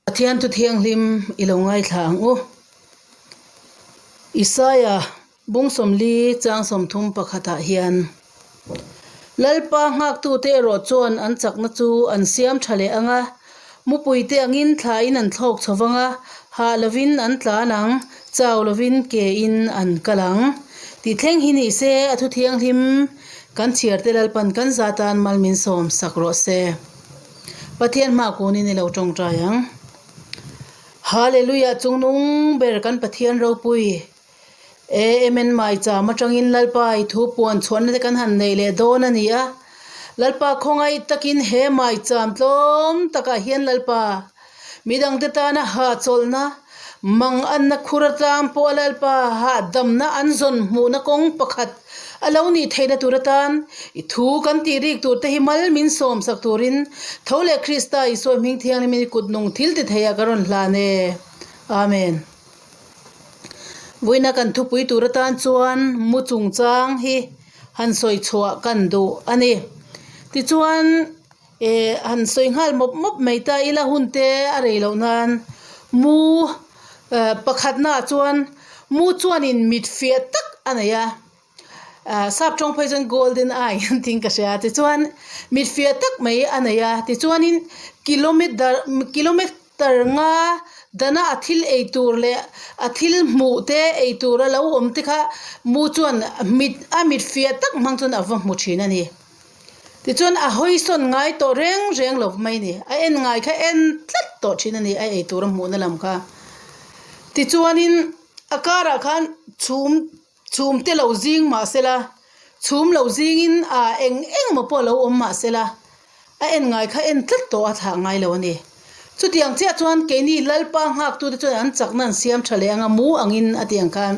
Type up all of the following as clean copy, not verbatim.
Pathian thu thianghlim i lo ngaithla ang u. Isaia bung 40 chang 30 pakhatah hian, Lalpa nghaktute erawh chuan an chakna chu an siam tha leh ang a, mupuite angin thlain an thlawk chho vang a, hah lovin an tlan ang, chau lovin kein an kal ang. Tih thleng hi ni se a thu thianghlim kan chhiarte Lalpan kan za tan mal min sawm sak rawh se. Pathian hma kunin i lo tawngtai ang. Hallelujah chungnung ber kan Pathian ropui Amen maicham atangin Lalpa i thu puan chhuahna te kan han nei leh dawn a ni a. Lalpa khawngaih takin he maicham tlawm takah hian Lalpa midangte tana hahchawlhna mang anna khur atang pawh a Lalpa hahdamna an zawn hmuhna kawng pakhat A lo nih theihna tur atan i thu kan tih rik tur te hi mal min sawm sak turin tho leh Krista Isua hming thianghlimin i kut nung thil ti theiah ka rawn hlan e. Amen. Vawiina kan thupui tur atan chuan mu chungchang hi han sawi chhuah kan duh a ni. Tichuan eh han sawi nghal mawp mawp mai ta ila hun te a rei loh nan mu eh pakhatnaah chuan mu chuanin mit fiah tak a nei a ah sap tawng phei chuan golden eye an tih in ka hria tichuan mit fiah tak mai a nei a tichuanin kilometer kilometer nga dana a thil ei tur leh a thil hmuh te ei tur a lo awm te kha mu chuan mit a mit fiah tak hmang chuan a va hmu thin a ni. Tichuan a hawisawn ngai tawh reng reng lo mai a ni. A en ngai kha en tlat tawh thin a ni a ei tur a hmuhna lam kha. Tichuanin a karah khan chhum chhum te lo zing mah sela chhum lo zingin ah eng eng emaw pawh lo awm mah sela a en ngai kha en tlat tawh a thlah ngai lo a ni. Chutiang chiah chuan keini Lalpa nghaktute chuan an chakna an siam tha leh ang a mu angin a tih ang khan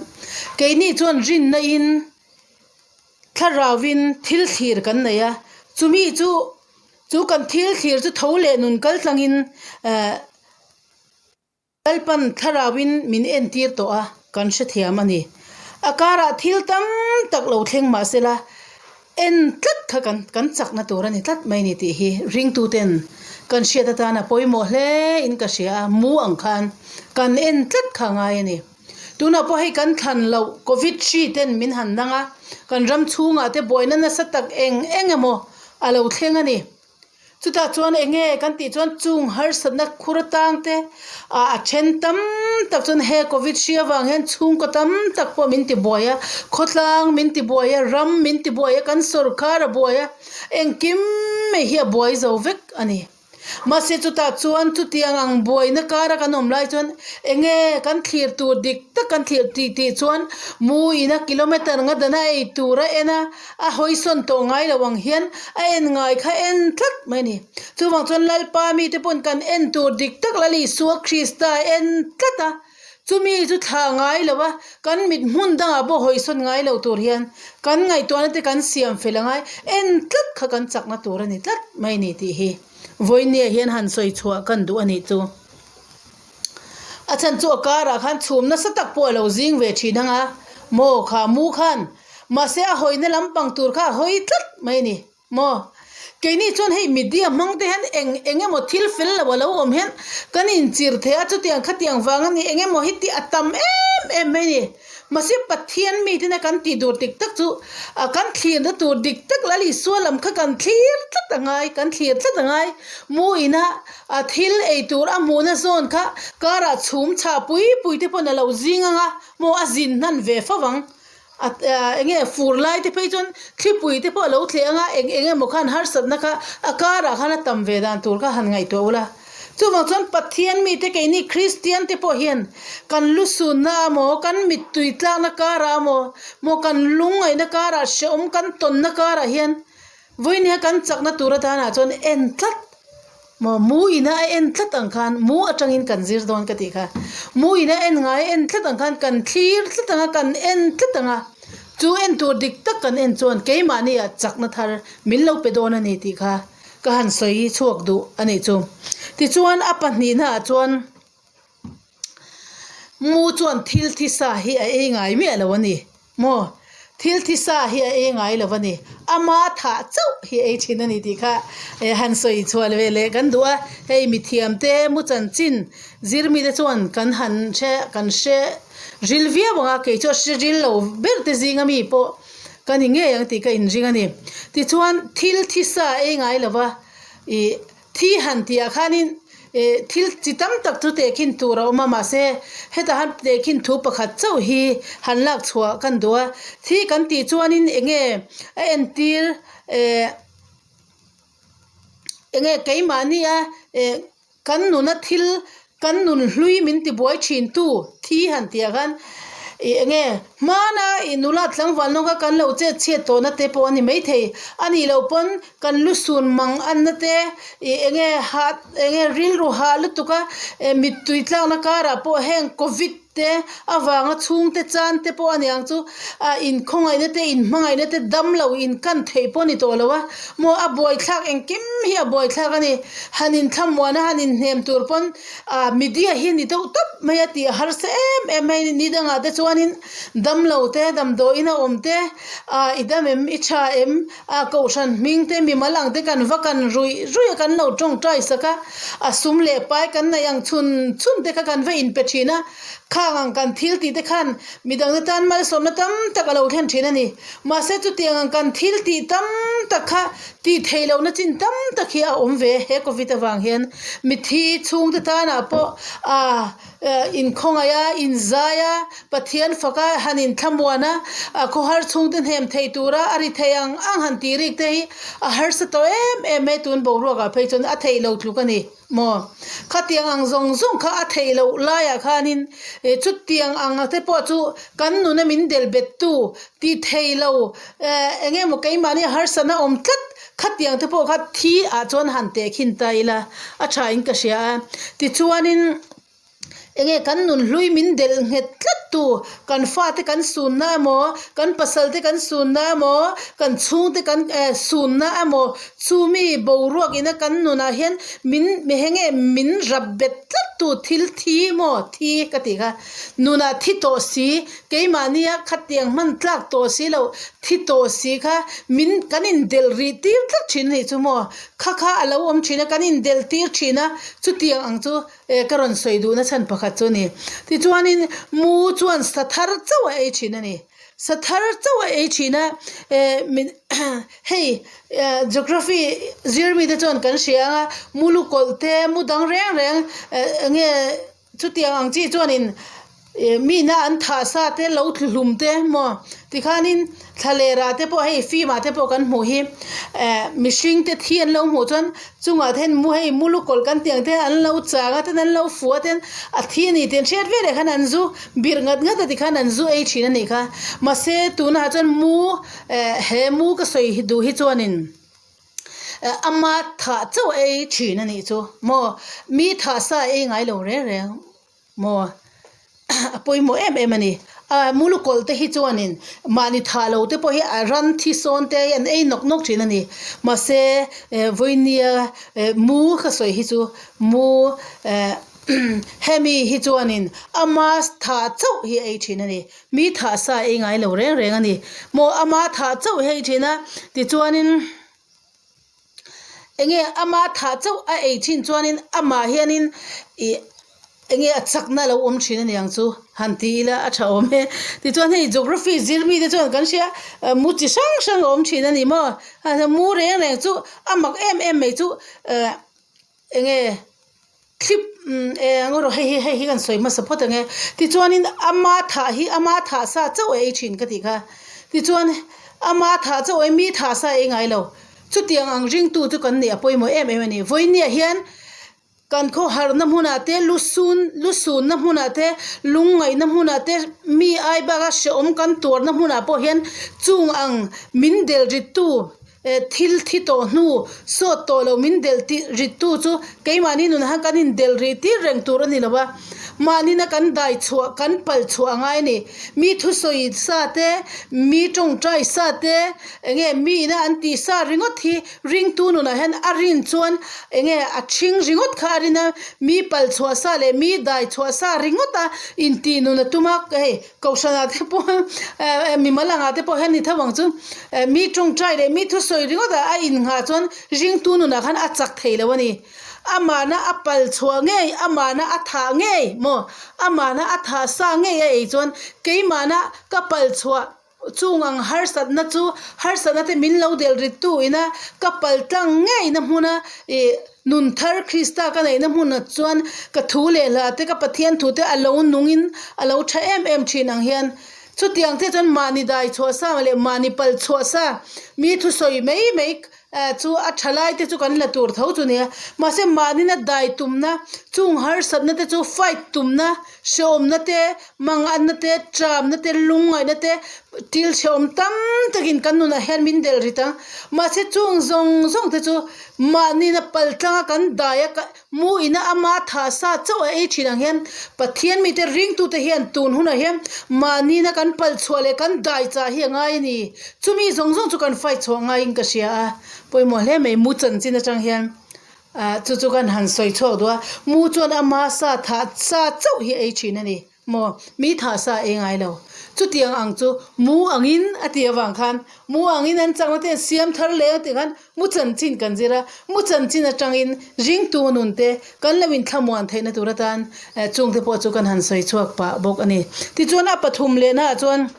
keini chuan rinna in Thlarauin thil thlir kan nei a, chumi chu chu kan thil thlir chu tho leh nun kal tlangin eh Lalpan thlarauin min entir tawh a, kan hrethiam a ni. A karah thil tam tak lo thleng mah sela en tlat kha kan kan chakna tur a ni tlat mai ni tih hi ringtuten kan hriat atan a pawimawh hle in ka hria a, mu ang khan kan en tlat kha a ngai a ni. Tunah pawh hei kan thlan loh Covid hri ten min han dang a, kan ram chhungah te buaina nasa tak eng eng emaw a lo thleng a ni. Chutah chuan eng nge kan tih chuan chung harsatna khur atang te ah a then tam tak chuan he Covid hri avang hian chhungkaw tam tak pawh min ti buai a, khawtlang min ti buai a, ram min ti buai a, kan sawrkar a buai a, engkim mai hi a buai zo vek a ni. Mahse chutah chuan chutiang ang buaina kara kan awm lai chuan enge kan thlir tur dik tak kan thlir tih tih chuan mu ina kilometer nga dana ei tur a en a, a hawisawn tawh ngai lo ang hian a en ngai kha en tlat mai a ni. Chuvang chuan Lalpa mite pawn kan en tur dik tak Lal Isua Krista en tlat a. Chumi chu thlah ngai lo a, kan mit hmun dangah pawh hawisawn ngai lo tur hian kan ngaihtuahna te kan siam fel a ngai, en tlat kha kan chakna tur a ni tlat mai ni tih hi vawinia hian han sawi chhuah kan duh a nih chu. A chhan chu a karah khan chhum nasa tak pawh a lo zing ve thin ang a, maw kha mu khan mahse a hawina lampang tur kha a hawi tlat mai a ni. Maw? Keini chuan hei media hmang te hian eng eng emaw thil fel lo a lo awm hian kan inchir thei a, chutiang khatiang vang a ni, eng emaw hi tih a tam em em mai a ni. Mahse Pathian mite kan tih tur dik tak chu a kan thlirna tur dik tak Lal Isua lam kha kan thlir tlat a ngai, kan thlir tlat a ngai. Mu ina a thil ei tur a hmuhna zawn kha karah chhum chhah pui pui te pawn a lo zing ang a, maw a zin hnan ve fo ang. A eng nge fur lai te phei chuan thlipui te pawh a lo thleh ang a, eng eng emaw khan harsatna kha a karah khan a tam ve dan tur kha han ngaihtuah ula. Chuvang chuan Pathian mite keini Kristian te pawh hian kan lu sunna amaw, kan mittui tlakna karah amaw, maw kan lungngaihna karah hrehawm kan tawnna karah hian vawinia kan chakna tur atanah chuan en tlat Maw mu ina a en tlat ang khan mu atangin kan zir dawn ka tih kha. Mu ina en ngai a en tlat ang khan kan thlir tlat ang a, kan en tlat ang a. Chu en tur dik tak kan en chuan keimahni ah chakna thar min lo pe dawn a ni tih kha ka han sawi chhuak duh a nih chu. Tichuan a pahnihna ah chuan mu chuan thil thisa hi a ei ngai miah lo a ni. Maw? Thil thisa hi a ei ngai lo a ni. Ama thah chauh hi a ei thin a ni tih kha han sawi chhuah ve leh kan duh a. Hei mithiamte mu chanchin zirmite chuan kan han hre kan hre ril viau ang a, kei chu a hre ril lo ber te zinga mi pawh ka ni ngei ang tih ka inring a ni. Tichuan thil thisa a ei ngai lo va ih Thi han tih ah khanin eh thil chi tam tak chu tehkhin tur a awm a mahse hetah han tehkhin thu pakhat chauh hi han lak chhuah kan duh a thi kan tih chuanin eng nge a entir eh eng nge keimahni a eh kan nuna thil Kan nun hlui min ti buai thin tu thi han tih ah khan ih eng nge hmana ih nula tlangval nawk a kan lo chet chhiat tawhna te pawh a ni maithei a nih loh pawn kan lu sun mang anna te ih eng nge hah eng nge rilru hah lutuk a eh mittui tlakna karah pawh heng covid te avanga chhungte chan te pawh a ni ang chu ah inkhawngaihna te inhmangaihna te damlo inkan theih pawh a ni tawh lo a maw a buaithlak engkim hi a buaithlak a ni han inthlamuan a han inhnem tur pawn ah media hi a ni deuh tawp mai a tih a harsa em em mai a ni ni dangah te chuanin damlo te damdawiin a awm te ah i dam em i tha em ah kohhran hming te mimal ang te kan va kan ruih ruih a kan lo tawngtai sak a a sum leh pai kan neih ang chhun chhun te kha kan va inpe thin a khang ang kan thil tih te khan midang te tan malsawmna tam tak a lo thlen thin a ni mahse chutiang ang kan thil tih tam tak kha tih theih lohna chin tam tak hi a awm ve he covid avang hian mithi chhungte tanah pawh ah Inkhawngaih a, inzai a, Pathian faka han inthlamuan a, a khawhar chhungte hnem thei tura a ri thei ang ang han tih rik te hi a harsa tawh em em mai tun boruakah phei chuan a theih lo tluk a ni maw? Khatiang ang zawng zawng kha a theih loh laiah khanin chutiang ang te pawh chu kan nuna min del bettu tih thei lo eng emaw keimahni harsatna awm tlat khatiang te pawh kha thi ah chuan han tehkhin ta ila a tha in ka hria a tichuanin enge kan nun hlui min delh nghet tlat tu kan fate kan sunna emaw kan pasal te kan sunna emaw kan chhungte kan eh sunna emaw chumi boruak ina kan nunah hian min enge min rap bet tlat tu thil thi maw thi ka tih kha nunah thi tawh si keimahnia khatiang hman tlak tawh si loh thi tawh si kha min kan indelh rih tir tlat thin a nih chu maw kha kha a lo awm thin a kan indelh tir thin a chutiang ang chu eh ka rawn sawi duhna chhan pakhat chu a ni tichuanin mu chuan sa thar chauh a ei thin a ni sa thar chauh a ei thin a eh min hei eh geography zir mite chuan kan hria ang a mu lukawlh te mu dang reng reng eh eng nge Chutiang ang chi chuanin ih mina an thah sa te lo tlu hlum te maw tikhanin thlalera te pawh hei film ah te pawh kan hmuh hi eh mihring te thi an lo hmuh chuan chungah te hian mu hei mu lukawlh kan tih ang te an lo chang a ten an lo fuh a ten a thi a ni tih an hriat veleh khan an zu birh ngat ngat a tikhan an zu ei thin a nih kha mahse tunah chuan mu eh he mu ka sawi duh hi chuanin. Ama thah chauh a ei thin a nih chu maw mi thah sa a ei ngai lo reng reng maw a pawimawh em em a ni a mulukawlh te hi chuanin mahni thah lo te pawh hi a ran thi sawn te hi an ei nawk nawk thin a ni mahse eh vawinia eh mu ka sawi hi chu mu eh hemi hi chuanin ama thah chauh hi a ei thin a ni. Mi thah sa ei ngai lo reng reng a ni. Maw ama thah chauh hei thin a, tichuanin enge ama thah chauh a ei thin chuanin amah hianin ih enge a chakna lo awm thin a ni ang chu han ti ila a tha awm e. Tichuan hei geography zir mite chuan kan hria mu chi hrang hrang a awm thin a ni maw. Mu reng reng chu a mak em em mai chu eh enge Thlip eng erawh hei hi hei hi kan sawi hmasa phawt ang e. Tichuanin ama thah hi ama thah sa chauh a ei thin ka tih kha. Tichuan ama thah chauh a ei mi thah sa a ei ngai lo. Chutiang ang ringtu chu kan nih a pawimawh em em a ni. Vawinia hian kan khawharna hmunah te lusun lusunna hmunah te lungngaihna hmunah te mi ai baka hrehawm kan tuarna hmunah pawh hian chung ang min delhrittu Eh thil thi tawh hnu sawt tawh lo min delh tih rittu chu keimahni nunah khan kan indelh rih tir reng tur a ni lo a. Mahnina kan dai chhuah, kan pal chhuah a ngai a ni. Mi thusawi sa te, mi tawngtai sa te, enge mi ina an tih sa ringawt hi ringtu nunah hian a rin chuan enge a ṭhing ringawt kha a rin a, mi pal chhuah sa leh mi dai chhuah sa ringawt a intih nun a tum a, hei Kohhranah te pawh eh mimal angah te pawh hian ni tho ang chu eh mi tawngtai leh mi thusawi ringawt ah a innghah chuan ringtu nunah khan a chak thei lo a ni. Amahna a pal chhuah ngei, amahna a thah ngei maw, amahna a thah sa ngei a ei chuan keimahna ka pal chhuah chung ang harsatna chu harsatna te min lo delh rit tu ina ka pal tlang ngeina hmuna ih Nun thar Krista ka neihna hmunah chuan ka thu leh hla te, ka Pathian thu te a lo nungin a lo tha em em thin ang hian chutiang te chuan mahni dai chhuah sa leh mahni pal chhuah sa mi thusawi mai mai chu a tha lai te chu kan la tur tho chu nia. Mahse mahnina dai tumna chung harsatna te chu fight tumna hrehawmna te, manganna te, tramna te, lungngaihna te thil hrehawm tam takin kan nunah hian min delh rit ang. Mahse chung zawng zawng te chu Mahnina pal tlanga kan dai a, mu ina ama tha sa chauh a ei thin ang hian Pathian mite ringtute hian tun hunah hian mahnina kan pal chhuah leh kan dai chah hi a ngai a ni. Chumi zawng zawng chu kan fight chhuah ngaiin ka hria a, pawimawh hle mai mu chanchin atang hian ah chu chu kan han sawi chhuak duh a, mu chuan ama sa tha sa chauh hi a ei thin a ni. Maw? Mi tha sa ei ngai lo. Chutiang ang chu mu angin a tih avang khan mu angin an chakna te an siam thar leh a tih khan mu chanchin kan zir a, mu chanchin atangin ringtu nun te kan lo inthlamuan theihna tur atan chungte pawh chu kan han sawi chhuak pah bawk a ni. Tichuan a pathum lehnaah chuan.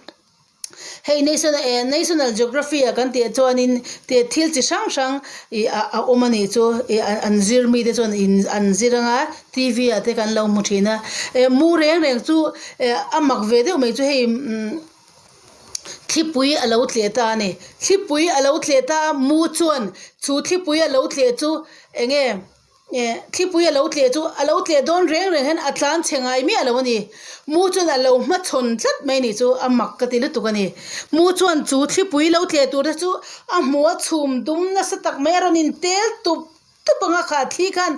Hei National eh National Geography ah kan tih chuanin tih thil chi hrang hrang ih a a awm a nih chu ih an zir mite chuan in an zir anga T V ah te kan lo hmu thin a eh mu reng reng chu eh a mak ve deuh mai chu hei umm thlipui a lo tleh ta a ni thlipui a lo tleh ta a mu chuan chu thlipui a lo tleh chu eng nge. Eh, thlipui a lo tleh chu a lo tleh dawn reng reng hian a tlan chhe ngai miah lo a ni. Mu chuan a lo hmachhawn tlat mai a nih chu a mak ka ti lutuk a ni. Mu chuan chu thlipui lo tleh tur te chu a hmu a chhum dum nasa tak mai a rawn intel tup tup ang a, kha thli khan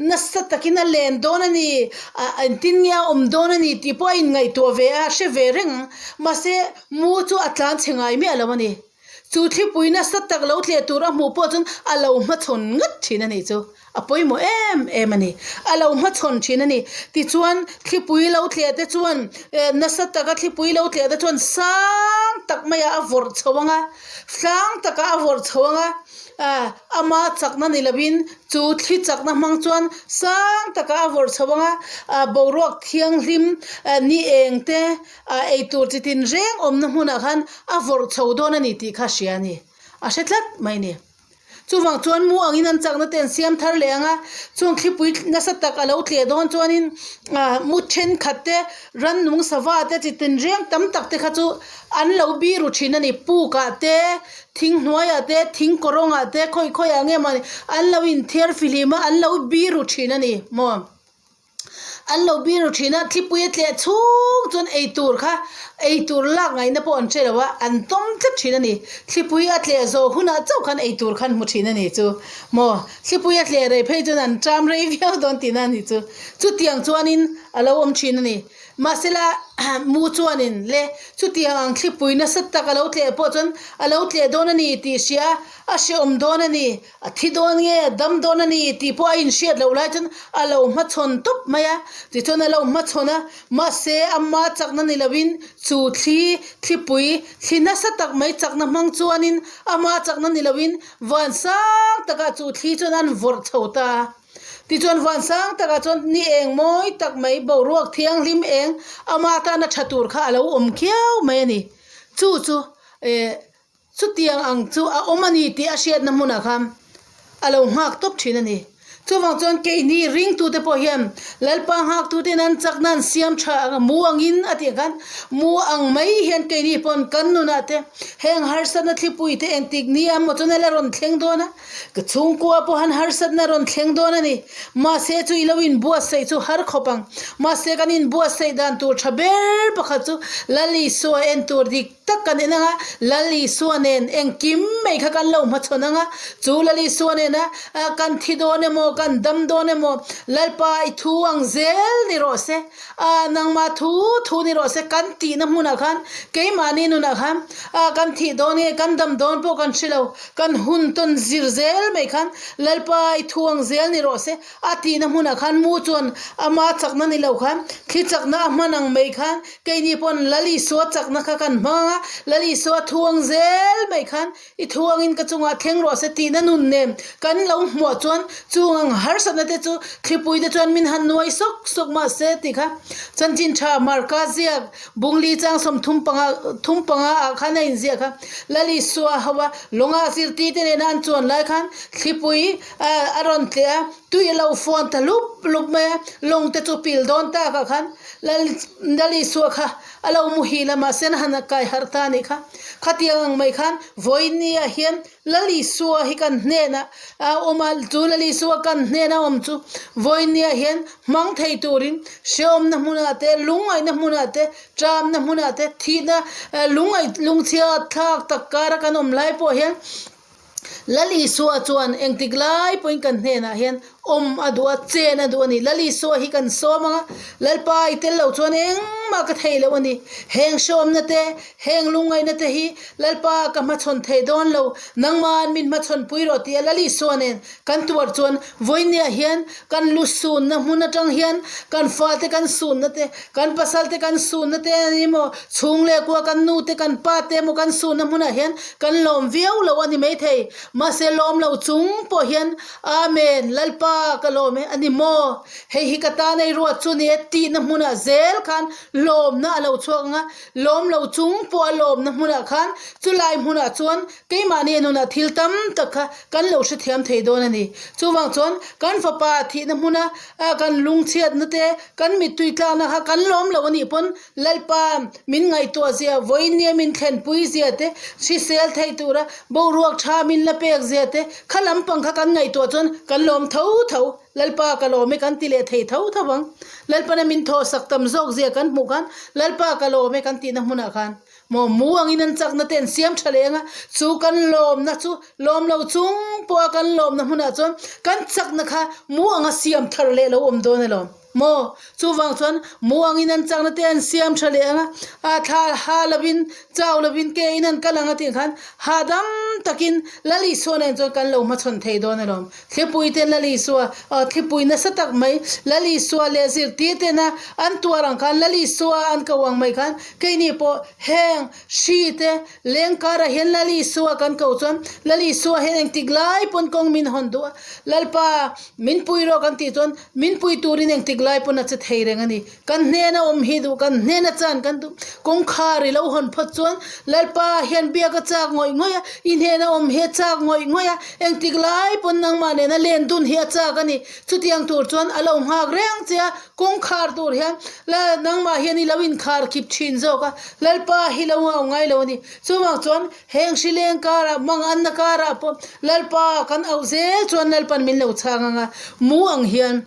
nasa takin a len dawn a ni, ah engtin nge a awm dawn a ni tih pawh a inngaihtuah ve a, a hre ve reng ang. Mahse, mu chu a tlan chhe ngai miah lo a ni. Chu thlipui nasa tak lo tleh tur a hmuh pawh chuan a lo hmachhawn ngat thin a nih chu. A pawimawh em em a ni. A lo hmachhawn thin a ni. Tichuan thlipui lo tleh te chuan nasa taka thlipui lo tleh te chuan sang tak maiah a vawrh chho ang a, sang takah a vawrh chho ang a, ama chakna ni lovin chu thli chakna hmang chuan sang takah a vawrh chho ang a, boruak thianghlim ni eng te, A eitur chi tin reng awmna hmunah khan a vawrh chho dawn a ni tih kha hria a ni. A hre tlat mai a ni. Chuvang chuan mu angin an chakna te an siam thar leh ang a, chung thlipui nasa tak a lo tleh dawn chuanin mu thenkhat te, rannung sava te chi tin reng tam tak te kha chu an lo biru thin a ni. Pukah te, thing hnuaiah te, thing kawrawngah te, khawi khawiah nge mawni an lo inthiar fihlim a, an lo biru thin a ni maw. An lo biru thin a, thlipui a tleh chhung chuan eitur kha eitur lak ngaihna pawh an hre lo a, an tawm tlat thin a ni. Thlipui a tleh zawh hunah chauh khan eitur khan hmu thin a ni chu maw. Thlipui a tleh rei phei chuan an ṭam rei viau dawn tihna a ni chu. Chutiang chuanin a lo awm thin a ni. Mahsela mu chuanin le chutiang ang thlipui nasa tak a lo tleh pawh chuan a lo tleh dawn a ni tih hria a hrehawm dawn a ni. A thi dawn nge, a dam dawn a ni tih pawh a inhriat loh lai chuan a lo hmachhawn tawp mai a, tichuan a lo hmachhawn a, mahse ama chakna ni lovin chu thli, thlipui, thli nasa tak mai chakna hmang chuanin ama chakna ni lovin van sang takah chu thli chuan an vawrh chho ta a. Tichuan van sang takah chuan ni eng mawi tak mai, boruak thianghlim eng ama tana tha tur kha a lo awm khiau mai a ni. Chu chu eh. Chutiang ang chu a awm a ni tih a hriatna hmunah khan a lo nghak tawp thin a ni. Chuvang chuan keini ringtute pawh hian Lalpa nghaktuten an chakna an siam tha ang a, mu angin a tih ang khan mu ang mai hian keini pawn kan nunah te heng harsatna thlipui te engtik ni a maw chuan a la rawn thleng dawn a, ka chhungkua pawh han harsatna a rawn thleng dawn a ni. Mahse chu i lo inbuatsaih chu har khawp ang. Mahse kan inbuatsaih dan tur tha ber pakhat chu Lal Isua en tur dik. tak kan en ang a, Lal Isua nen engkim mai kha kan lo hmachhawn ang a, chu Lal Isua nena kan thi dawn emaw, kan dam dawn emaw, Lalpa i thu ang zel ni rawh se, a nangmah thu thu ni rawh se kan tihna hmunah khan keimahni nunah khan a kan thih dawn nge kan dam dawn pawh kan hre lo, kan hun tawn zir zel mai khan Lalpa i thu ang zel ni rawh se a tihna hmunah khan mu chuan ama chakna ni lo khan thli chakna a hman ang mai khan keini pawn Lal Isua chakna kha kan hmang ang a, Lal Isua thu ang zel mai khan I thu angin ka chungah thleng rawh se tihna nun nen kan lo hmuah chuan chung ang harsatna te chu thlipui te chuan min han nuai sawk sawk mah se tih kha chanchin tha Marka ziak Bungli chang 35 thum panga ah khan a inziak a, Lal Isua ho a lawngah zirtir te nena an chuan lai khan thlipui a rawn tleh a, tui a lo fuan ta lup lup mai a, lawng te chu pil dawn tak ah khan Lal Lal Isua kha A lo muhil a, mahse an han kai harh ta a nih kha. Khatiang ang mai khan vawinia hian Lal Isua hi kan hnenah a awm a, chu Lal Isua kan hnena awm chu vawinia hian hmang thei turin hrehawmna hmunah te, lungngaihna hmunah te, ṭamna hmunah te, thihna lungngaih lungchhia thlak tak kara kan awm lai pawh hian Lal Isua chuan engtik lai pawhin kan hnenah hian awm a duh a, chen a duh a ni. Lal Isua hi kan sawm ang a, Lalpa i tel lo chuan engmah ka thei lo a ni. Heng hreawmna te, heng lungngaihna te hi Lalpa ka hmachhawn thei dawn lo, nangma'n min hmachhawn pui rawh tih a Lal Isua nen kan tuar chuan vawinia hian kan lu sunna hmun atang hian kan fate kan sunna te, kan pasal te kan sunna te a ni maw, chhung leh kua kan nu te kan pa te emaw kan sunna hmunah hian kan lawm viau lo a ni maithei. Mahse lawm lo chung pawh hian Amen, Lalpa ka lawm e a ni maw? Hei hi ka tan ei ruat chu ni e tihna hmunah zel khan lawmna a lo chhuak ang a, lawm lo chung pawh a lawmna hmunah khan chulai hmunah chuan Keimahni nunah thil tam tak kha kan lo hrethiam thei dawn a ni. Chuvang chuan kan fapa thihna hmuna kan lungchhiatna te, kan mittui tlakna kha kan lawm lo a nih pawn Lalpa min ngaihtuah zia, vawinia min thlenpui zia te, hrisel theih tura boruak tha min la pek zia te, kha lampang kha kan ngaihtuah chuan kan lawm tho tho. Lalpa ka lawm e kan ti leh thei tho tho ang. Lalpana min thawhsak tam zawk zia kan hmuh khan Lalpa ka lawm e kan tihna hmunah khan Maw mu angin an chakna te an siam tha leh ang a, chu kan lawmna chu lawm lo chung pawha kan lawmna hmunah chuan kan chakna kha mu anga siam thar leh lo awm dawn alawm. Maw chuvang chuan mu angin an chakna te an siam tha leh ang a, a thla ha lovin chau lovin ke in an kal ang a tih khan hahdam takin Lal Isua nen chuan kan lo hmachhawn thei dawn alawm. Thlipui ten Lal Isua, aw thlipui nasa tak mai, Lal Isua leh zirtir tena an tuar ang khan, Lal Isua an ko ang mai khan, keini pawh heng hri te leng karah hian Lal Isua kan ko chuan, Lal Isua hian engtik lai pawn kawng min hawn duh a, Lalpa min pui rawh kan tih chuan min pui turin engtik lai pawn a che thei reng a ni. Kan hnena awm hi duh, kan hnena chan kan duh. Kawngkhar i lo hawn phawt chuan Lalpa hian biak a chak ngawih ngawih a, i hnena awm hi a chak ngawih ngawih a, engtik lai pawn nangmah nena len dun hi a chak a ni. Chutiang tur chuan a lo nghak reng che a, kawngkhar tur hian nangmah hian i lo inkhar khip thin zawk a, Lalpa hi lo ngau ngai lo a ni. Chuvang chuan heng hri leng karah, mang anna karah pawh Lalpa kan auh zel chuan Lalpan min lo chhang ang a, mu ang hian.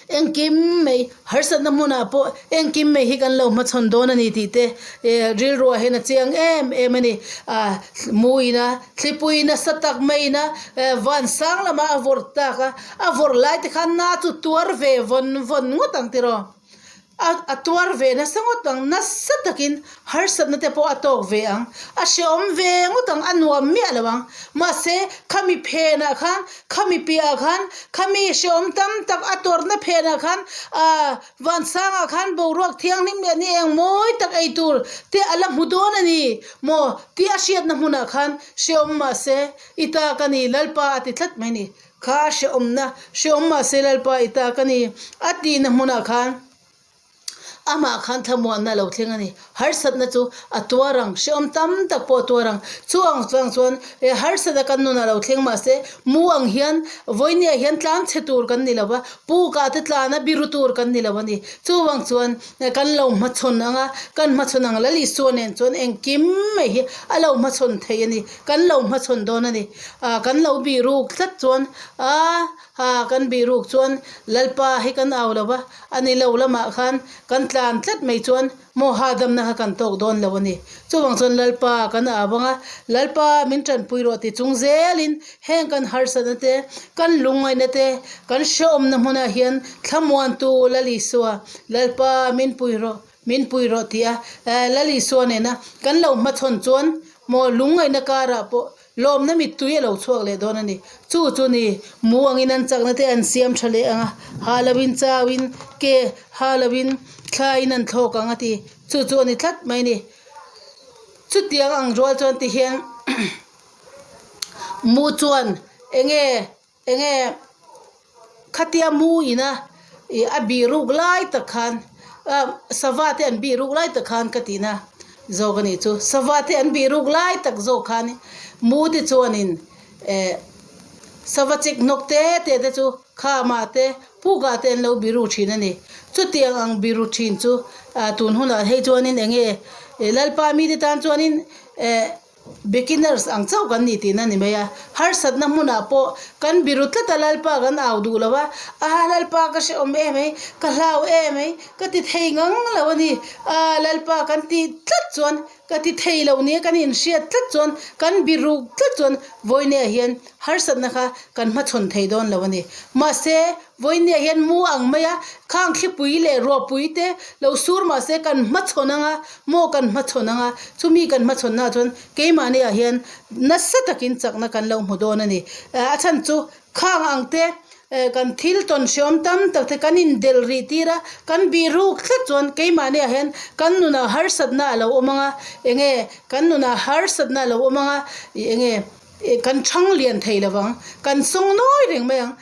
Engkim mai harsatna hmunah pawh engkim mai hi kan lo hmachhawn dawn a ni tih te eh rilruah hian a chiang em em a ni. Ah muina thlipui nasa tak maina eh van sang lamah a vawrh tak a, a vawrh lai te khan na chu tuar ve vawn vawn ngawt ang tiraw. A a tuar ve nasa ngawt ang, nasa takin harsatna te pawh a tawk ve ang, a hrehawm ve ngawt ang, a nuam miah lo ang. Mahse, khami phenah khan, khami piahah khan, khami hrehawm tam tak a tawrhna phenah khan, ah vansangah khan boruak thianghlim leh ni eng mawi tak ei tur te a la hmu dawn a ni maw tih a hriatna hmunah khan hrehawm mahse i ta ka ni Lalpa a ti tlat mai a ni. Kha a hrehawmna, hrehawm mahse Lalpa i ta ka ni, a tihna hmunah khan amah khan thlamuanna a lo thleng a ni. Harsatna chu a tuar ang, hrehawm tam tak pawh a tuar ang. Chu ang chuang chuan he harsatna kan nunah lo thleng mahse mu ang hian vawinia hian tlan chhe tur kan ni lo va, pukah te tlana biru tur kan ni lo a ni. Chuvang chuan kan lo hmachhawn ang a, kan hmachhawn ang Lal Isua nen chuan engkim mai hi a lo hmachhawn thei a ni. Kan lo hmachhawn dawn a ni. Ah kan lo bih ruk tlat chuan ah ha kan bih ruk chuan Lalpa hi kan au lo va, a ni lo lamah khan kan tlan. tlan tlat mai chuan maw hahdamna kha kan tawk dawn lo a ni. Chuvang chuan Lalpa kan au ang a, Lalpa min tanpui rawh ti chung zelin heng kan harsatna te, kan lungngaihna te, kan hrehawmna hmunah hian thlamuantu Lal Isua, Lalpa min pui rawh, min pui rawh ti a Lal Isua nena kan lo hmachhawn chuan maw lungngaihna karah pawh Lawmna mittui a lo chhuak leh dawn a ni. Chu chu ni, mu angin an chakna te an siam tha leh ang a, ha lovin chauin, ke ha lovin thlaiin an thlawk ang a ti. Chu chu a ni tlat mai a ni. Chutiang ang rual chuan ti hian mu chuan enge Enge khatia mu ina ih a bih ruk lai tak khan ah sava te an bih ruk lai tak khan ka tihna zawk a nih chu sava te an bih ruk lai tak zawk khan mu te chuanin eh sava chek hnawk te te te chu khama te pukah te an lo bih ruk thin a ni chutiang ang bih ruk thin chu ah tun hunah hei chuanin enge Lalpa mite tan chuanin eh. Beginners ang chauh kan ni tihna ni mai a, harsatna hmunah pawh kan biru tlat a Lalpa kan au duh lo a, a Lalpa ka hrehawm em mai, ka hlau em mai, ka ti thei ngang lo a ni, a Lalpa kan tih tlat chuan ka ti thei lo nia kan inhriat tlat chuan kan biru tlat chuan vawineah hian harsatna kha kan hmachhawn thei dawn lo a ni. Mahse Vawinia hian mu ang mai a, khang thlipui leh ruahpui te lo sur mah se kan hmachhawn ang a, maw kan hmachhawn ang a, chumi kan hmachhawnnaah chuan keimahniah hian nasa takin chakna kan lo hmu dawn a ni. A chhan chu khang ang te kan thil tawn hreawm tam tak te kan indelh rih tir a, kan bih ruk tlat chuan keimahniah hian kan nunah harsatna a lo awm ang a, enge kan nunah harsatna a lo awm ang a, ih enge. Kan chhang lian thei lo vang, kan sawng nawi reng mai ang.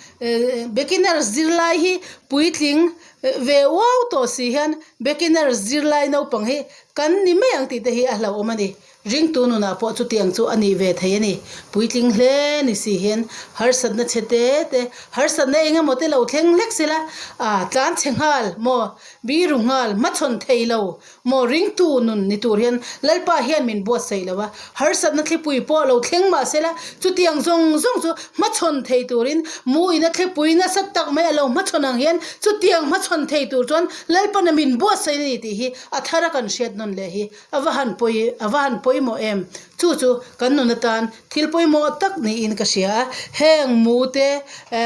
Beginner zirlai hi puitling ve uau tawh si hian beginner zirlai naupang hi kan ni mai ang tih te hi a hlauhawm a ni. Ringtu nunah pawh chutiang chu a nih ve thei a ni. Puitling hle ni si hian harsatna chhe te te, harsatna eng emaw te lo thleng hlek sela, a tlan chhe nghal maw, biru nghal, hmachhawn thei lo Maw ringtu nun ni tur hian Lalpa hian min buatsaih lo a, harsatna thlipui pawh lo thleng mah sela, chutiang zawng zawng chu hmachhawn thei turin mu ina thlipui nasa tak mai a lo hmachhawn ang hian chutiang hmachhawn thei tur chuan Lalpana min buatsaih a ni tih hi a thara kan hriat nawn leh hi a va han pawi a va han pawimawh em? Chu chu kan nun atan thil pawimawh tak niin ka hria a, heng mu te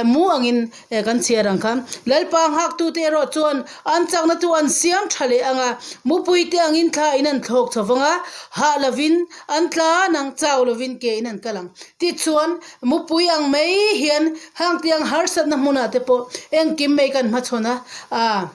mu angin Eh, kan chhiar ang kha. Lalpa nghaktute erawh chuan an chakna chu an siam tha leh ang a, mupui te angin thla in an thlawk chho vang a, hah lovin an tlan ang, chau lovin ke in an kal ang. Tichuan, mupui ang mai hian hangtiang harsatna hmunah te pawh engkim mai kan hmachhawn a, ah.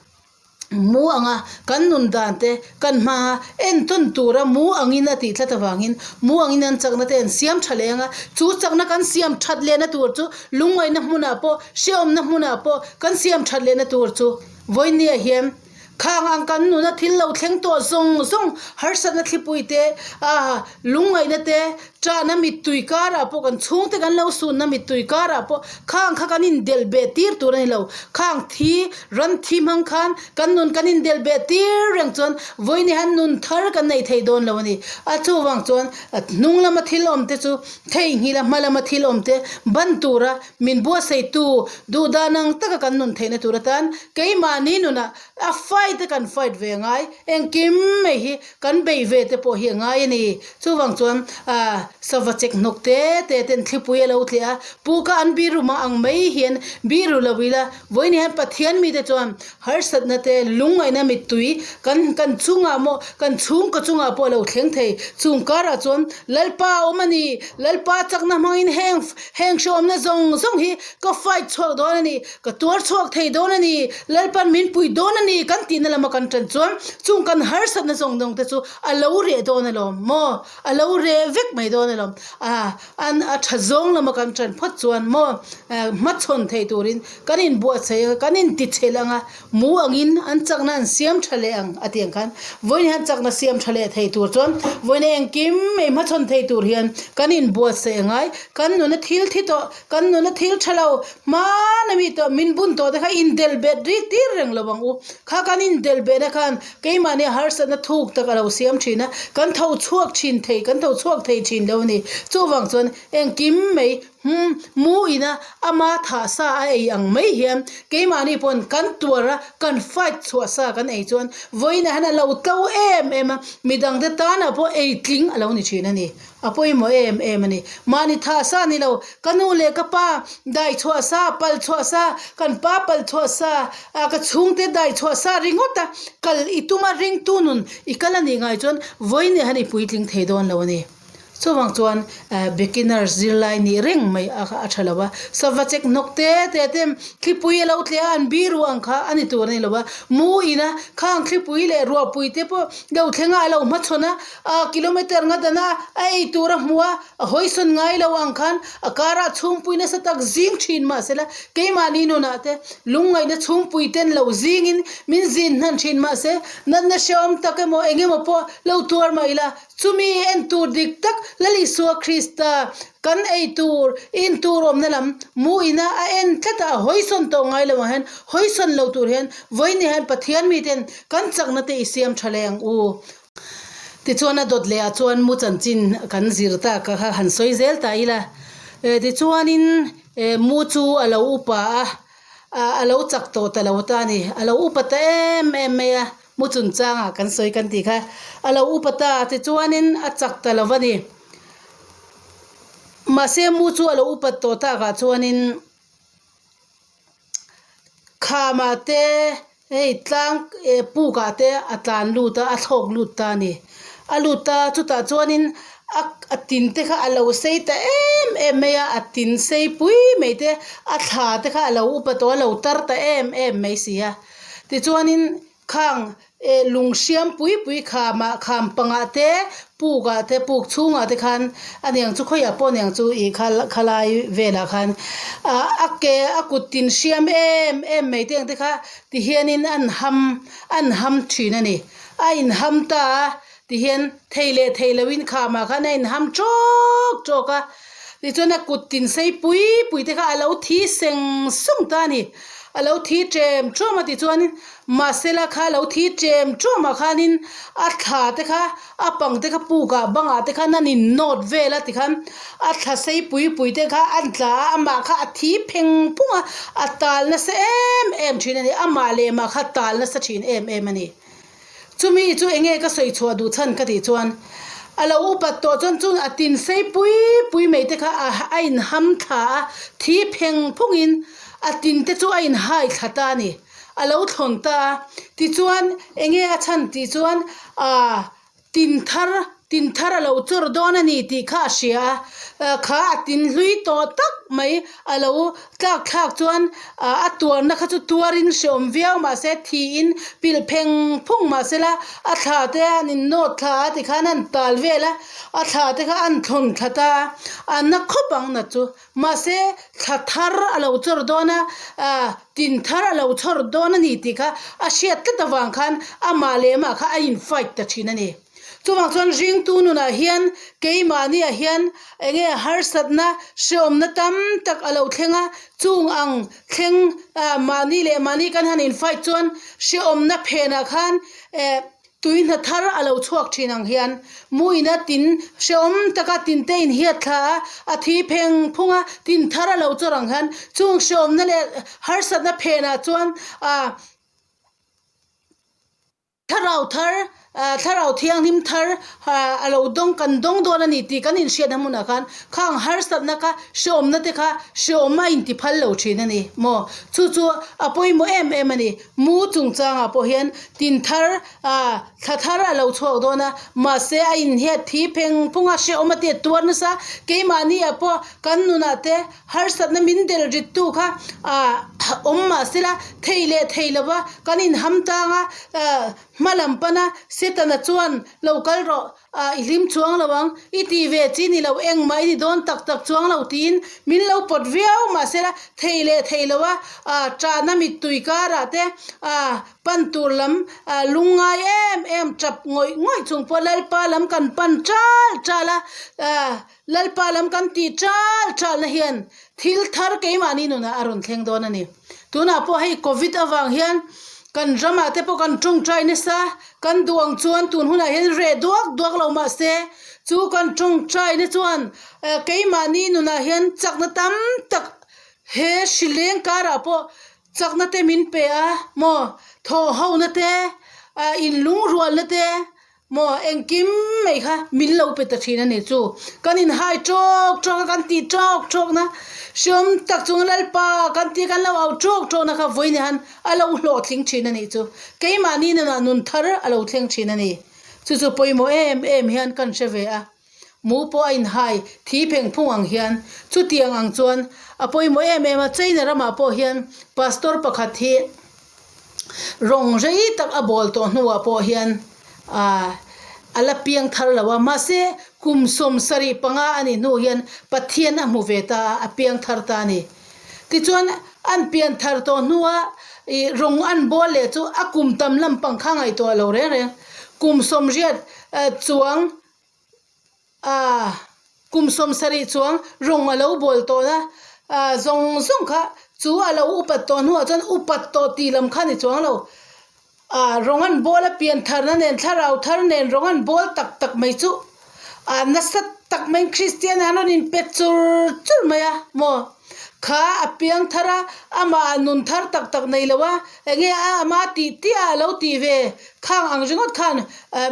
Mu anga kan nun dan te kan hmanga entawn tura mu angin a tih tlat avangin mu angin an chakna te an siam tha leh anga chu chakna kan siam that lehna tur chu lungngaihna hmunah pawh hrehawmna hmunah pawh kan siam that lehna tur chu vawinia hian khang ang kan nuna thil lo thleng tawh zawng zawng harsatna thlipui te ah lungngaihna te Chahna mittui karah pawh kan chhungte kan lo sunna mittui karah pawh khang kha kan indelh beh tir tur a ni lo. Khang thi, ran thi hmang khan kan nun kan indelh beh tir reng chuan vawiin hian nun thar kan nei thei dawn lo a ni. A chuvang chuan hnung lama thil awm te chu theihnghilh a hma lama thil awm te ban tura min buatsaihtu duhdan ang taka kan nun theihna tur atan keimahni nunah a fight a kan fight ve ngai engkim mai hi Kan beih ve te pawh hi a ngai a ni. Chuvang chuan ah sava chek hnawk te te ten thlipui a lo tleh a, pu kha an biru mah ang mai hian biru lo ila, vawiin hian Pathian mite chuan harsatna te lungngaihna mittui kan kan chungah maw kan chhungkaw chungah pawh a lo thleng thei. Chung karah chuan Lalpa a awm a ni, Lalpa chakna hmangin heng heng hrehawmna zawng zawng hi ka fight chhuak dawn a ni, Ka tuar chhuak thei dawn a ni, Lalpan min pui dawn a ni kan tihna lama kan ṭan chuan chung kan harsatna zawng dawng te chu a lo reh dawn alawm maw? A lo reh vek mai dawn alawm. A, an a ṭha zawng lama kan ṭan phawt chuan maw hmachhawn thei turin kan inbuatsaih ang a, kan intichhelh ang a, mu angin an chakna an siam ṭha leh ang a tih ang khan vawiin hian chakna siam ṭha leh thei tur chuan vawiin engkim mai hmachhawn thei tur hian kan inbuatsaih a ngai. Kan nuna thil thi tawh Kan nuna thil tha lo hmana mi tawh min bun tawh te kha indelh bet rik tir reng lo ang u. Kha kan indelh behna khan keimahni harsatna thuk tak a lo siam thin a, kan tho chhuak thin thei, kan tho chhuak thei thin lo a ni. Chuvang chuan engkim mai Umm, mu ina ama thah sa a ei ang mai hian keimahni pawn kan tuar a, kan fight chhuah sa kan ei chuan vawiinah hian a lo tlo em em a, midangte tanah pawh ei tling a lo ni thin a ni. A pawimawh em em a ni. Mahni thah sa ni lo, ka nu leh ka pa dai chhuah sa, pal chhuah sa, kan pa pal chhuah sa, ka chhungte dai chhuah sa ringawt a kal i tum a ringtu nun i kal a nih ngai chuan vawiinah hian i puitling thei dawn lo a ni. Chuvang chuan beginners zirlai nih reng mai a kha a tha lo a, sava chek hnawk te te te thlipui a lo tle a an biru ang kha a ni tur a ni lo a, mu ina khang thlipui leh ruahpui te pawh lo thleng a a lo hmachhawn a, a kilometer nga dana a ei tur a hmu a, a hawisawn ngai lo ang khan a karah chhungpui nasa tak zing thin mahsela keimahni nunah te lungngaihna chhungpui ten lo zingin min zin hnan thin mahse natna hrehawm tak emaw eng emaw pawh lo tuar mah ila Chumi en tur dik tak Lal Isua Krista kan ei tur, in tur awmna lam mu ina a en tlat a, a hawisawn tawh ngai lo ang hian, hawisawn lo tur hian vawiin hian Pathian miten kan chakna te i siam tha leh ang u. Tichuan a dawt leh ah chuan mu chanchin kan zir ta ka kha han sawi zel ta ila. Tichuanin mu chu a lo upa a, a lo chak tawh ta lo ta a ni, a lo upa ta em em mai a. Mu chungchangah kan sawi kan tih kha a lo upa ta tichuanin a chak ta lo va ni. Mahse mu chu a lo upat tawh takah chuanin khamah te hei tlang eh pukah te a tlan lut a a thlawk lut ta a ni. A lut ta chutah chuanin a a tin te kha a lo sei ta em em mai a a tin sei pui mai te a thla te kha a lo upa tawh a lo tar ta em em mai si a. Tichuanin khang eh lung hriam pui pui khamah kham pangah te pukah te puk chhungah te khan a niang chu khawiah pawh niang chu ih kha khalai velah khan ah a ke a kut tin hriam em em mai te ang te kha tihianin an ham an ham thin a ni a inham ta a tihian thei leh thei loin khamah khan a inham tawk tawk a tichuan a kut tin sei pui pui te kha a lo thi seng sung ta a ni. A lo thi ṭem ṭuam a tichuan mahsela kha lo thi ṭem ṭuam ah khanin a thla te kha a pang te kha puk ah bangah te khan an in nawt vel a tikhan a thla sei pui pui te kha an tla a amah kha a thi pheng phung a a tal nasa em em ṭhin a ni amah leh mah kha tal nasa ṭhin em em a ni. Chumi chu enge ka sawi chhuah duh chhan ka tih chuan a lo upat tawh chuan chun a tin sei pui pui mai te kha a a inham thla a, thi pheng phungin a tin te chu a inhai thla ta a ni, a lo thlawn ta a. Tichuan enge a chhan tih chuan aaa tin thar tin thar a lo chawr dawn a ni tih kha a hria a, kha a tin hlui tawh tak mai a lo tlak thlak chuan a tuarna kha chu tuarin hreawm viau mahse thiin pilh pheng phung mahsela a thla te an in nawt thla a tikhan an tal vel a, a thla te kha an thlawn thla ta a, a na khawp ang na chu mahse thla thar a lo chawr dawn a, tin thar a lo chawr dawn a ni tih kha a hriat tlat avang khan amah leh amah kha a in fight ta thin a ni. Chuvang chuan ringtu nunah hian keimahniah hian eng nge harsatna hreawmna tam tak a lo thleng a, chung ang thleng mahni leh mahni kan han in fight chuan hreawmna phenah khan eh tui hna thar a lo chhuak thin ang hian muina tin hreawm taka tinte inhiat thla a, a thi pheng phung a, tin thar a lo chawr ang hian chung hreawmna leh harsatna phenah chuan ah. Thlarau thar, Thlarau Thianghlim thar a lo dawng, kan dawng dawn a ni tih kan inhriatna hmunah khan khang harsatna kha hreawmna te kha hreawm a inti phal lo thin a ni maw? Chu chu a pawimawh em em a ni. Mu chungchangah pawh hian tin thar, thla thar a lo chhuak dawn a, mahse a inhiat thi pheng phung a, hreawm a tia tuar nasa, keimahniah pawh kan nunah te Harsatna min del rittu kha awm mah sela thei leh thei lova kan inham tang a, hma lam pana Setana chuan lo kal rawh, i hlim chuang lo ang, i tih ve chi ni lo engmah i ni dawn tak tak chuang lo tiin min lo pawt viau mah sela thei leh thei lova ṭahna mittui karah te pan tur lam lungngai em em ṭap ngawih ngawih chung pawh Lalpa lam kan pan ṭal ṭal a. Lalpa lam kan tih ṭal ṭalna hian thil thar keimahni nunah a rawn thleng dawn a ni. Tunah pawh hei Covid avang hian Kan ramah te pawh kan tawngtai nasa, kan duh ang chuan tun hunah hian reh duak duak lo mahse chu kan tawngtaina chuan keimahni nunah hian chakna tam tak he hrileng karah pawh chakna te min pe a maw thawh hona te ah inlungrualna te Maw engkim mai kha min lo pe ta thin a ni chu. Kan inhai tawk tawk a, kan tih tawk tawk na, hriawm tak chunga Lalpa kan tih kan lo au tawk tawk na kha vawiin hian a lo hlawhtling thin a nih chu. Keimahni nunah nun thar a lo thleng thin a ni. Chu chu pawimawh em em hian kan hre ve a. Mu pawh a inhai thi pheng phung ang hian chutiang ang chuan a pawimawh em em a. China ramah pawh hian pastor pakhat hi Rawng rei tak a bawl tawh hnuah pawh hian aah a la piang thar lo a, mahse kum 75 a nih hnu hian Pathian a hmu ve ta a, a piang thar ta a ni. Tichuan an pian thar tawh hnua ih rawng an bawl leh chu a kum tam lampang kha ngaihtuah lo reng reng. Kum 80 chuang Aaa, kum 70 chuang rawng a lo bawl tawh a, aaa zawng zawng kha chu a lo upat tawh hnuah chuan upat tawh tih lam kha ni chuang lo. Aaa rawng an bawl a pian tharna nen thlarau thar nen rawng an bawl tak tak mai chu aaa nasa tak maiin Kristian an rawn inpe chur chur mai a maw. Kha a piang thar a, amah nun thar tak tak nei lo a, enge a ama tih tih a lo tih ve Khang ang ringawt khan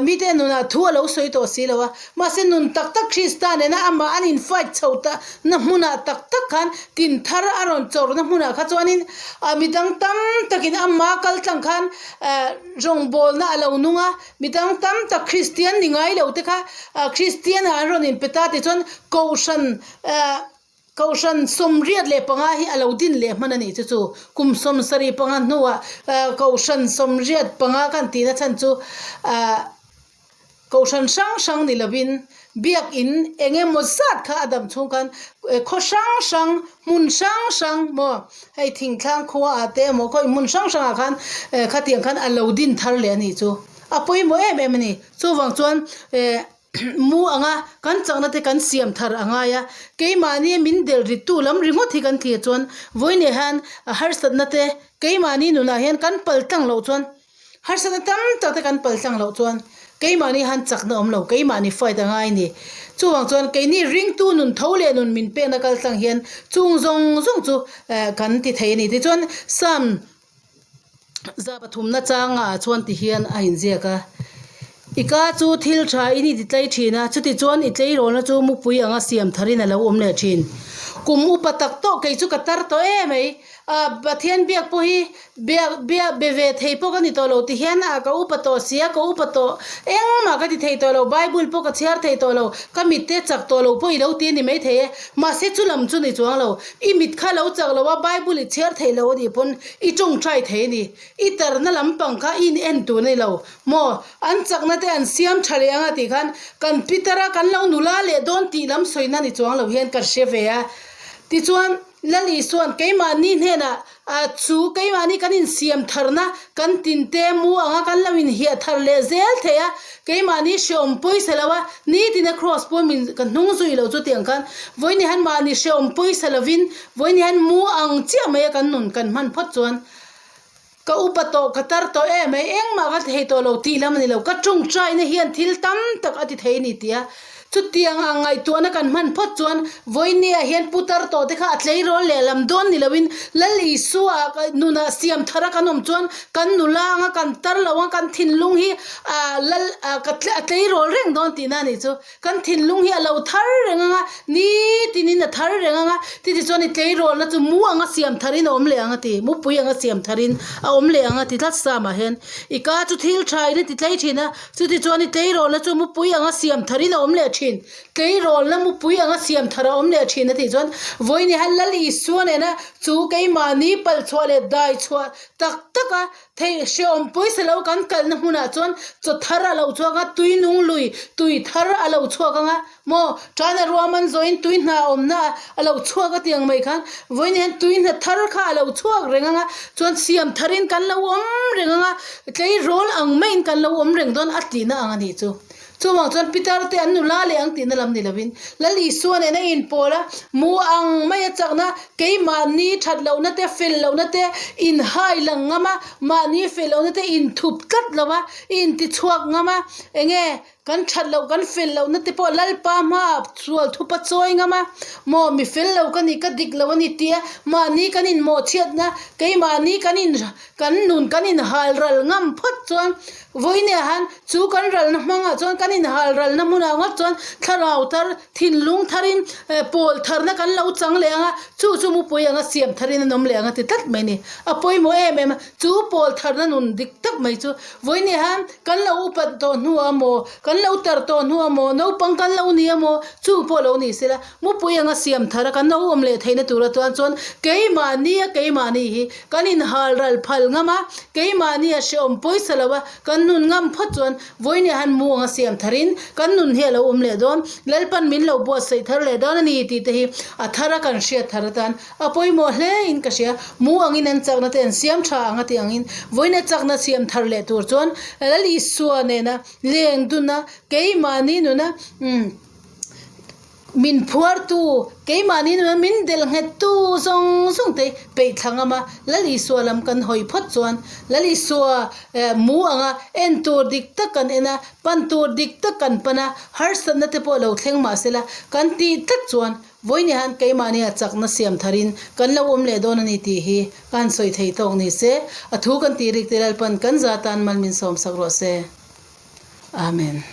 mite nunah thu a lo sawi tawh si lo a, mahse nun tak tak Krista nena amah an in fight chho ta na hmunah tak tak khan tin thar a rawn chawrna hmunah kha chuanin midang tam takin ama kal tlang khan rawngbawlna a lo nung a, midang tam tak Kristian ni ngai lo te kha Kristian ah an rawn in pe ta tichuan Kohhran Kohhran 85 hi a lo din leh hman a nih chu chu. Kum 75 hnuah Kohhran 85 kan tihna chhan chu Kohhran hrang hrang ni lovin Biakin eng emaw zat kha a dam chhung khan khaw hrang hrang, hmun hrang hrang maw hei thingtlang khua ah te emaw khawi hmun hrang hrang ah khan khatiang khan a lo din thar leh a nih chu. A pawimawh em em a ni. Chuvang chuan Mu anga kan chakna te kan siam thar a ngai a, keimahni min del rittu lam ringawt hi kan thlir chuan vawiinah hian harsatna te keimahni nunah hian kan pal tlang loh chuan harsatna tam tak te kan pal tlang loh chuan keimahni han chakna awm lo keimahni fight a ngai a ni. Chuvang chuan keini ringtu nun tho leh nun min pekna kal tlang hian chung zawng zawng chu kan ti thei a ni. Tichuan Psalm Za pathumna changah chuan ti hian a inziak a, I ka chu thil tha in i ti tlei thin a, chuti chuan i tleirawlna chu mupui anga siam tharin a lo awm leh thin. Kum upa tak tawh kei chu ka tar tawh em mai, ah Pathian biak pawh hi biak biak be ve thei pawh ka ni tawh lo ti hian ah ka upa tawh sia ka upa tawh engmah ka ti thei tawh lo, Bible pawh ka chhiar thei tawh lo, ka mit te chak tawh lo pawh i lo ti a ni maithei e, mahse chu lam chu ni chuang lo. I mit kha lo chak lo a, Bible i chhiar thei lo a nih pawn i tawngtai thei a ni. I tarna lampang kha i in en tur a ni lo maw? An chakna te an siam tha leh ang a tih khan kan pitar a, kan lo nula leh dawn tih lam sawina ni chuang lo hian ka hre ve a. Tichuan, Lal Isua'n keimahni hnenah A chu keimahni kan insiam tharna kan tinte mu anga kan lo inhiah thar leh zel thei a, keimahni hreawm pawisa lo a, nitina kraws pawh min ka hnung zui lo chu tiang khan vawiin hian mahni hreawm pawisa lovin vawiin hian mu ang chiah mai a kan nun kan hman phawt chuan ka upa tawh ka tar tawh em ai engmah ka thei tawh lo tih lam a ni lo ka tawngtaina hian thil tam tak a ti thei a ni tih a. Chutiang ang ngaihtuahna kan hman phawt chuan vawinia hian putar tawh te kha a tleirawl leh lam dawn ni loin Lal Isua nunah siam thara kan awm chuan kan nula anga kan tar lo anga kan thinlung hi ah Lal ah ka a tleirawl reng dawn tihna a nih chu. Kan thinlung hi a lo thar reng anga nitinin a thar reng anga titi chuan i tleirawlna chu mu anga siam tharin a awm leh ang a ti, mupui anga siam tharin a awm leh ang a ti tlat Psalm-ah hian i ka chu thil tha in a ti tlei thin a. Chutichuan i tleirawlna chu mupui anga siam tharin a awm leh thin. Tleirawlna mupui anga siam thar a awm leh thin a tih chuan vawiin hian Lal Isua nena chu keimahni palh chhuah leh dai chhuah tak taka theih hrehawm pawisa lo kan kalna hmunah chuan chaw thar a lo chhuak a, tui nung lui tui thar a lo chhuak ang a maw? Tana ruahman zawhin tui hna awmna a lo chhuak a tiang mai khan vawiin hian tui hna thar kha a lo chhuak reng ang a, chuan siam tharin kan lo awm reng ang a, tleirawl ang maiin kan lo awm reng dawn a tihna ang a nih chu. Chuvang chuan Pitar te an nula leh ang tihna lam ni lovin Lal Isua nena inpawl a, mu ang maia chakna, keimahni that lohna te, fel lohna te inhai lang ngam a, mahni fel lohna te inthup tlat lo a, intichhuak ngam a, enge Kan that loh, kan fel lohna te pawh Lalpa hmaah sual thupa chawi ngam a, maw mi fel lo ka ni, ka dik lo a ni tia mahni kan inmawhchhiatna, keimahni kan in kan nun kan inhal ral ngam phawt chuan vawiinah han chu kan ralna hmangah chuan kan inhal ralna hmunah ngawt chuan thlarau thar, thinlung tharin pawl tharna kan lo chang leh ang a, chu chu mupui anga siam tharin an awm leh ang a ti tlat mai a ni. A pawimawh em em a, chu pawl tharna nun dik tak mai chu vawiinah han Kan lo upat tawh hnuah maw, kan lo tar tawh hnuah maw, naupang kan lo ni a maw, chu pawh lo ni sela, mupui anga siam thar a kan lo awm leh theihna tur atan chuan keimahni a keimahni hi kan inhal ral phal ngam a, keimahni a hrehawm pawisa lo a kan nun ngam phawt chuan vawinia han mu anga siam tharin kan nun hi a lo awm leh dawn, Lalpan min lo buatsaih thar leh dawn a ni tih te hi a thar a kan hriat thar atan A pawimawh hle in ka hria. Mu angin an chakna te an siam tha ang a tih angin vawiina chakna siam thar leh tur chuan Lal Isua nena leng duna keimahni nuna umm min phuartu, keimahni nuna min delh nghettu zawng zawng te peih thla ngam a, Lal Isua lam kan hawi phawt chuan Lal Isua eh mu anga en tur dik tak kan en a, pan tur dik tak kan pan a, harsatna te pawh lo thleng mahsela kan tih tlat chuan Vawiin hian keimahni a chakna siam tharin kan lo awm leh dawn a ni tih hi ka han sawi thei tawk ni se, a thu kan tih rik te Lalpan kan za tan mal min sawmsak rawh se. Amen.